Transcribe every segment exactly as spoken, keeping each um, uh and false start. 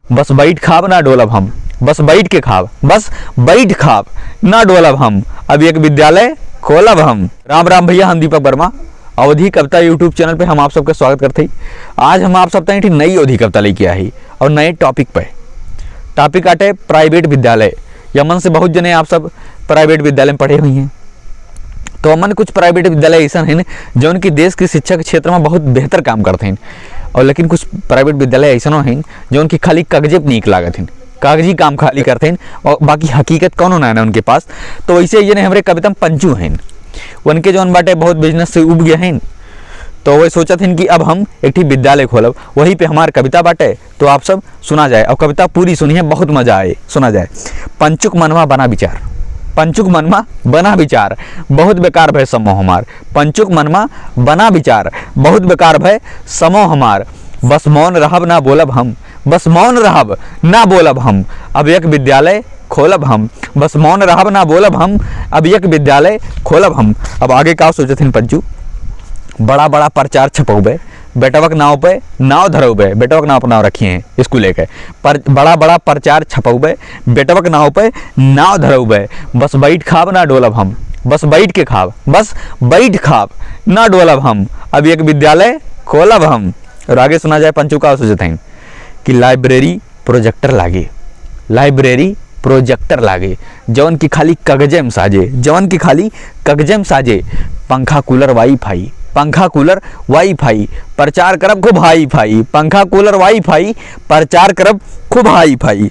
बस बैठ खाब ना डोलब हम, बस बैठ के खाब, बस बैठ खाब ना डोलब हम, अब एक विद्यालय खोलब हम। राम राम भैया, हम दीपक वर्मा, अवधी कविता YouTube चैनल पे हम आप सबके स्वागत करते ही। आज हम आप सब ताईं एक ठे नई अवधी कविता लेके आई और नए टॉपिक पे। टॉपिक आटे प्राइवेट विद्यालय। यमन से बहुत जने आप सब प्राइवेट विद्यालय में पढ़े हुई हैं, तो हमन कुछ प्राइवेट विद्यालय ऐसन हैं जौन की देश के शिक्षा के क्षेत्र में बहुत बेहतर काम करते हैं, और लेकिन कुछ प्राइवेट विद्यालय ऐसन हैं जौन की खाली कागजे पे नीक लागत हैं, कागजी काम खाली करते हैं और बाकी हकीकत कौनो ना है उनके पास। तो वैसे ये ने हमरे कविता में पंचू हैं, उनके जौन बाटे बहुत बिजनेस से उब गए हैं, तो वही सोचत हैं कि अब हम एक ठे विद्यालय खोलब। वही पे हमार कविता बाटे, तो आप सब सुना जाए और कविता पूरी सुनिए, बहुत मजा आए। सुना जाए। पंचुक मनवा बना विचार, पंचुक मनवा बना विचार, बहुत बेकार भय समो हमार। पंचुक मनमा बना विचार, बहुत बेकार भय समो हमार। बस मौन रहब ना बोलब हम, बस मौन रहब ना बोलब हम, अब एक विद्यालय खोलब हम। बस मौन रहब ना बोलब हम, अब एक विद्यालय खोलब हम। अब आगे का सोचत हन पंचू? बड़ा बड़ा प्रचार छपौबे, बेटवक नाव पे नाव धरौबे, बेटवक नाव पे नाव रखिए हैं स्कूले के, पर बड़ा बड़ा प्रचार छपौबे, बेटवक नाव पे नाव धरौबे। बस बैठ खाब ना डोलब हम, बस बैठ के खाब, बस बैठ खाब ना डोलब हम, अब एक विद्यालय खोलब हम। और आगे सुना जाए पंचू का सोचत हैं कि लाइब्रेरी प्रोजेक्टर लागे, लाइब्रेरी प्रोजेक्टर लागे, जवन की खाली कागजे में साजे, जवन की खाली कागजे में साजे। पंखा कूलर वाईफाई, पंखा कूलर वाईफाई, प्रचार करब खूब हाई फाई, पंखा कूलर वाईफाई, प्रचार करब खूब हाई फाई।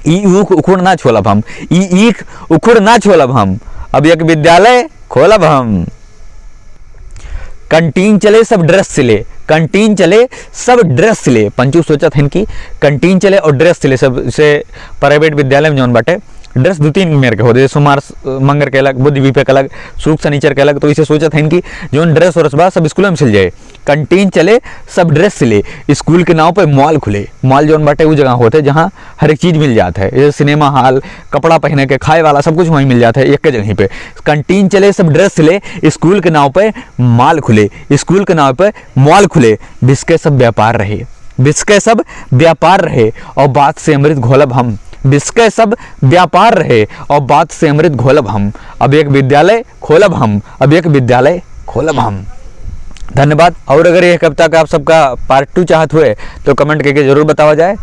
ई ऊख उखुड़ ना छोलब हम, ई ईख उखुड़ ना छोलब हम, अब एक विद्यालय खोलब हम। कंटीन चले सब ड्रेस सिले, कंटीन चले सब ड्रेस सिले। पंचू सोचत हन कि कंटीन चले और ड्रेस सिले, सब से प्राइवेट विद्यालय में जौन बाटे ड्रेस दू तीन मेर के होते, सोमवार, मंगर के अलग, बुध, बीपे के अलग, शुक, शनिचर के अलग। तो इसे सोचत हन कि जौन ड्रेस व्रेस बा सब स्कूल में सिल जाए। कंटीन चले सब ड्रेस सिले, स्कूल के नाव पे मॉल खुले। मॉल जौन बाटे उ जगह होते जहाँ हर एक चीज मिल जात है, जैसे सिनेमा हॉल, कपड़ा पहने के, खाए वाला, सब कुछ वहीं मिल जात है एक के जगह पे। कंटीन चले सब ड्रेस सिले, स्कूल के नाव पे मॉल खुले, स्कूल के नाव पे मॉल खुले। बिस्के सब व्यापार रहे, बिस्के सब व्यापार रहे और बात से अमृत घोलब हम। बिस्के सब व्यापार रहे और बात से अमृत घोलब हम, अब एक विद्यालय खोलब हम, अब एक विद्यालय खोलब हम। धन्यवाद। और अगर ये कविता का आप सबका पार्ट टू चाहत हुए तो कमेंट करके जरूर बतावा जाए,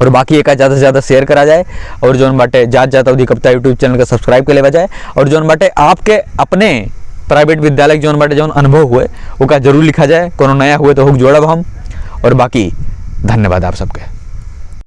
और बाकी एका ज़्यादा से ज़्यादा शेयर करा जाए, और जौन बाटे जात जात अवधी कविता YouTube चैनल का सब्सक्राइब कर लेवा जाए, और जौन बाटे आपके अपने प्राइवेट विद्यालय के जौन बाटे जौन अनुभव हुए ओका जरूर लिखा जाए, कोनो नया हुए तो हुक जोड़ब हम। और बाकी धन्यवाद आप सबके।